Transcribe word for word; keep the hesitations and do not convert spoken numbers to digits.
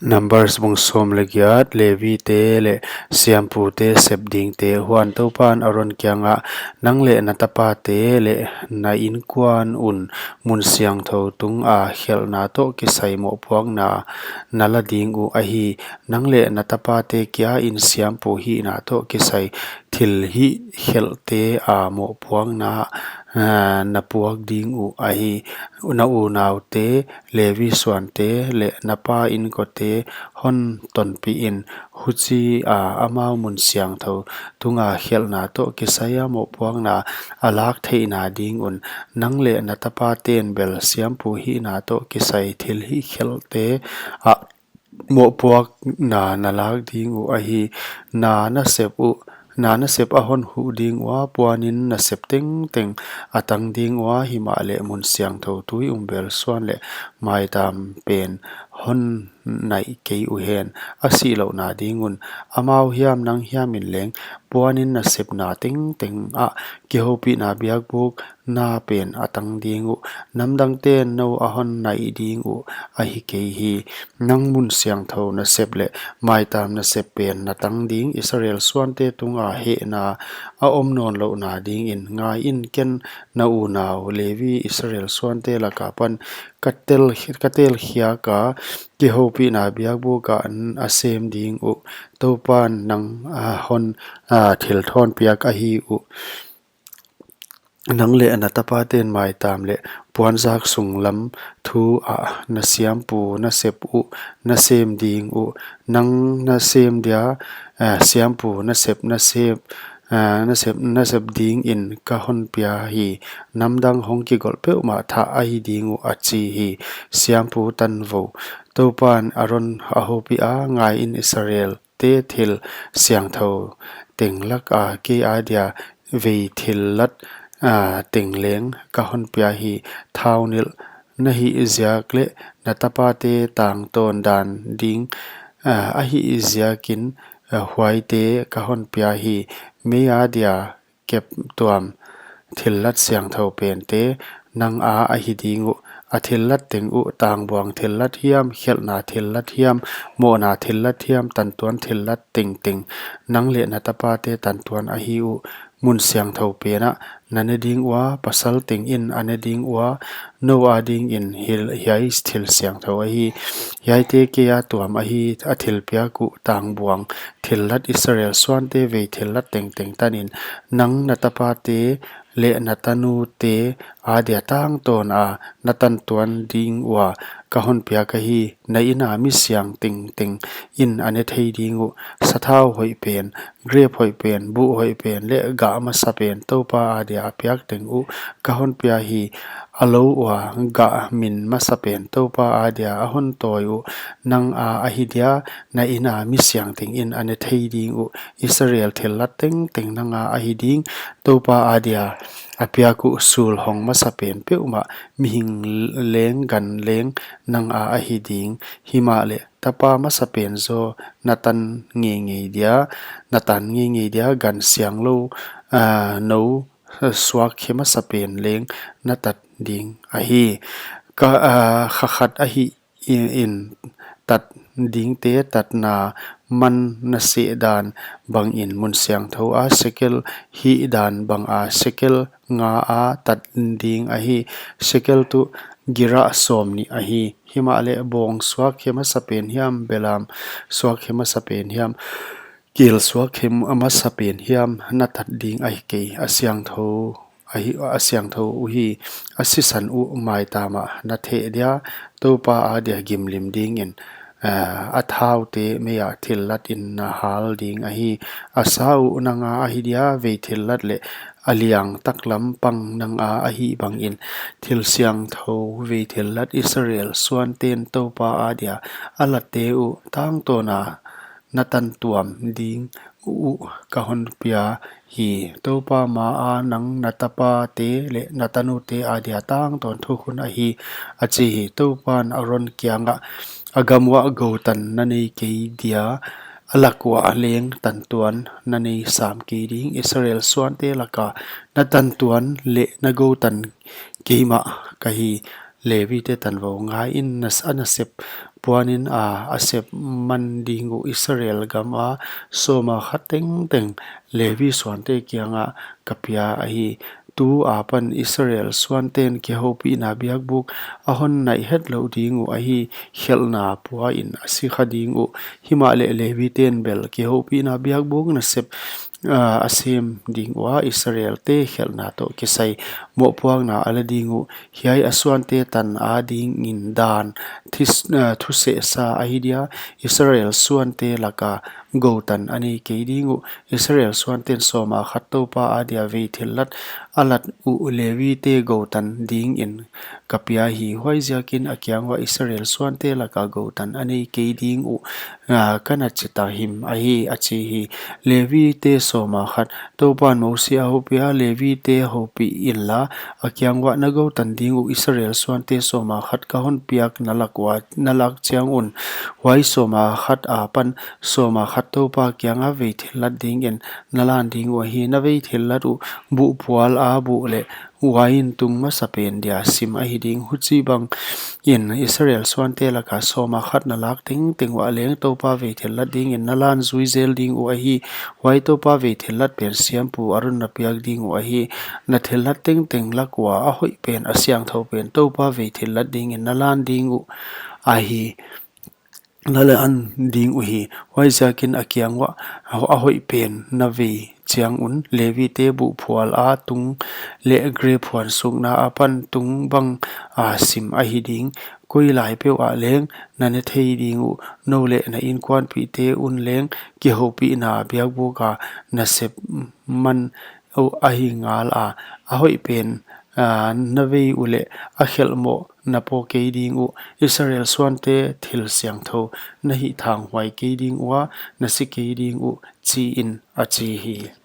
Numbers bung sawm leh giat. Levite leh siampute sep dingte. Huan Toupan Aron kiangah, nang leh na tapate leh na inkuan un mun siangthou tunga khelhna toh kisai mohpuakna na la ding uh ahi. Nang leh na tapate kia in siampu hihna toh kisai thilhih khelhte a mohpuakna, ah, na puak ding uh ahi. Na unaute, Levi suante leh na pa inkote hon tonpih in, huchia amau mun siangthou tunga khelhna toh kisai a mohpuakna a lak theihna ding un, nang leh na tapaten bel siampu hihna toh kisai thilhih khelhte ah mohpuakna na lak ding uh ahi. Na na sep uh, na na sep a hon huh ding ua, puanin na sep tengteng a tang ding ua, himahleh mun siangthou, tui umbelsuan leh maitam pen hon naih kei uhen, a sihlouhna ding un. Amau hiam nang hiam in leng puanin na sepna tengteng ah kihoupihna biakbuk na pen a tang ding uh. Namdangten nou a hon naih ding uh ahi kei hi. Nang mun siangthou na sep leh maitam na sep pen na tang ding. Israel suante tunga hehna a om nawnlouhna dingin, ngai in, ken na unau Levi Israel suante laka pan ka tel, ka tel khiak a, kihoupihna biakbuk ah a sem ding uh. Toupan nang a hon, a, thilthawn piak ahi uh. Nang leh na tapaten maitam leh puanzak sunglam thu ah na siampu na sep uh, na sem ding uh. Nang na sem dia, eh, siampu na sep, na sep, eh, na sep, na sep dingin ka hon pia hi. Namdang hong kigolh peuhmah thah ahi ding uh, a chi hi. Siampu tanvou. Toupan Aron a houpih a, ngai in, Israel te thil siangthou teng laka kei adia vei thillat, a, teng leng ka hon pia hi. Thau nilh na hih ziak leh na tapate tangtawn dan ding, a, ahih ziakin, a, huaite ka hon pia hi. Mei adia kep tuam thillat siangthou pente nang a ahi ding uh. A thillat teng uh tangbuang thillat hiam, khelhna thillat hiam, mohna thillat hiam, tantuan thillat tengteng nang leh na tapate tantuan ahi uh. Mun siangthou pen ah na ne ding ua, pasal tengin a ne ding ua, nou adingin hi-, hiai thil siangthou ahi. Hiaite kei a tuam ahi, a thilpiak uh tangbuang thillat, Israel suante vei thillat tengteng tanin nang, na tapate leh na tanute adia tangtawn a na tantuan ding ua ka hon piak ahi. Na ina mi siang tengteng in a ne thei ding uh. Sathau hoih pen, grep hoih pen, buh hoih pen leh gah masa pen Toupa adia a piak teng uh ka hon pia hi. A lou ua gah min masa pen Toupa adia a hon tawi uh nang a ahi dia. Na ina mi siang tengin a ne thei ding uh. Israel thillat tengteng nang a ahi ding. Toupa adia a piak uh sul hong masa pen peuhmah, mihing leng gan leng nang a ahi ding. Himahleh tapa masa pen zaw na tan ngeingei dia, na tan ngeingei dia, gan sianglou, a, nou suak khe masa pen leng na tat ding ahi. Ka, a, kha khat ahi in, in tat dingte tatna man na seh dan bangin mun siangthou a sekel hih dan banga sekel nga a tat ding ahi. Sekel tuh gerah sawmnih ahi. Himahleh bawng suak khe masa pen hiam, belam suak khe masa pen hiam, kel suak khe masa pen hiam na tat ding ahi kei. A siangthou ahi, a siangthou uhi. A sisan uh maitam ah na theh dia, Toupa adia gimlim dingin, a, a thaute mei ah thillatin na hal ding ahi. A sa uh nang a ahi dia, vei thillat leh a liang taklam pang nang a ahi bangin, thil siangthou vei thillat Israel suanten Toupa adia a latte uh tangtawn a na tantuam ding uh ka hon pia hi. Toupa ma a nang, na tapate leh na tanute adia tangtawn thukhun ahi, a chi hi. Toupan Aron kiangah, a gam uah goutan na nei kei dia, a lak uah leng tantuan na nei sam kei ding. Israel suante laka na tantuan leh na goutan keimah ka hi. Levite tan vo, ngaiin, na s-, a nasep puanin a, a sep man ding uh Israel gama sawma khat tengteng Levi suante kiangah ka pia ahi. Tu apan Israel suanten kihoupihna biakbuk a hon naih hetlouh ding uh ahi, khelhna puain a sikha ding uh. Himahleh Leviten bel kihoupihna biakbuk nasep, ah, a sem ding ua, Israelte khelhna toh kisai mohpuakna a la ding uh. Hiai a suante tan adingin dan this-, ah, thusehsa ahi dia, Israel suante laka gou tan a nei kei ding uh. Israel suanten sawma khat Toupa adia vei thillat a lat uh Levite gou tan dingin ka pia hi. Huaiziakin a kiang uah, Israel suante laka gou tan a nei kei ding uh, ah, ka na chi ta him ahi, a chi hi. Levite sawma khat Toupan Mosi a houpih a, Levite houpih inla, a kiang uah, na gou tan ding uh Israel suante sawma khat ka hon piak na lak ua, na lak chiang un, huai sawma khat apan sawma khat Toupa kianga vei thillat dingin na lan ding uh ahi. Na vei thillat uh buhphual a buh leh uain tung masapen dia sim ahi ding. Huchibangin Israel suante laka sawma khat na lak tengteng uah leng Toupa vei thillat dingin na lan zui zel ding uh ahi. Huai Toupa vei thillat pen siampu Aron na piak ding uh ahi. Na thillat tengteng lak ua a hoih pen, a siangthou pen Toupa vei thillat dingin na lan ding uh ahi, na lan ding uhi. Huaiziakin a kiang uah, a hoih pen na vei chiang un, Levite buhphual a tung leh grep huan sukna apan tung bang a sim ahi ding. Koi lai peuh ah leng na ne thei ding uh, nou leh na inkuanpihte un leng kihoupihna biakbuka nasep man uh ahi ngala, a hoih pen, ah, na vei uleh a khelh moh na po kei ding uh. Israel suante thil siangthou na hih thanghuai kei ding ua, na si kei ding uh, chiin a chi hi.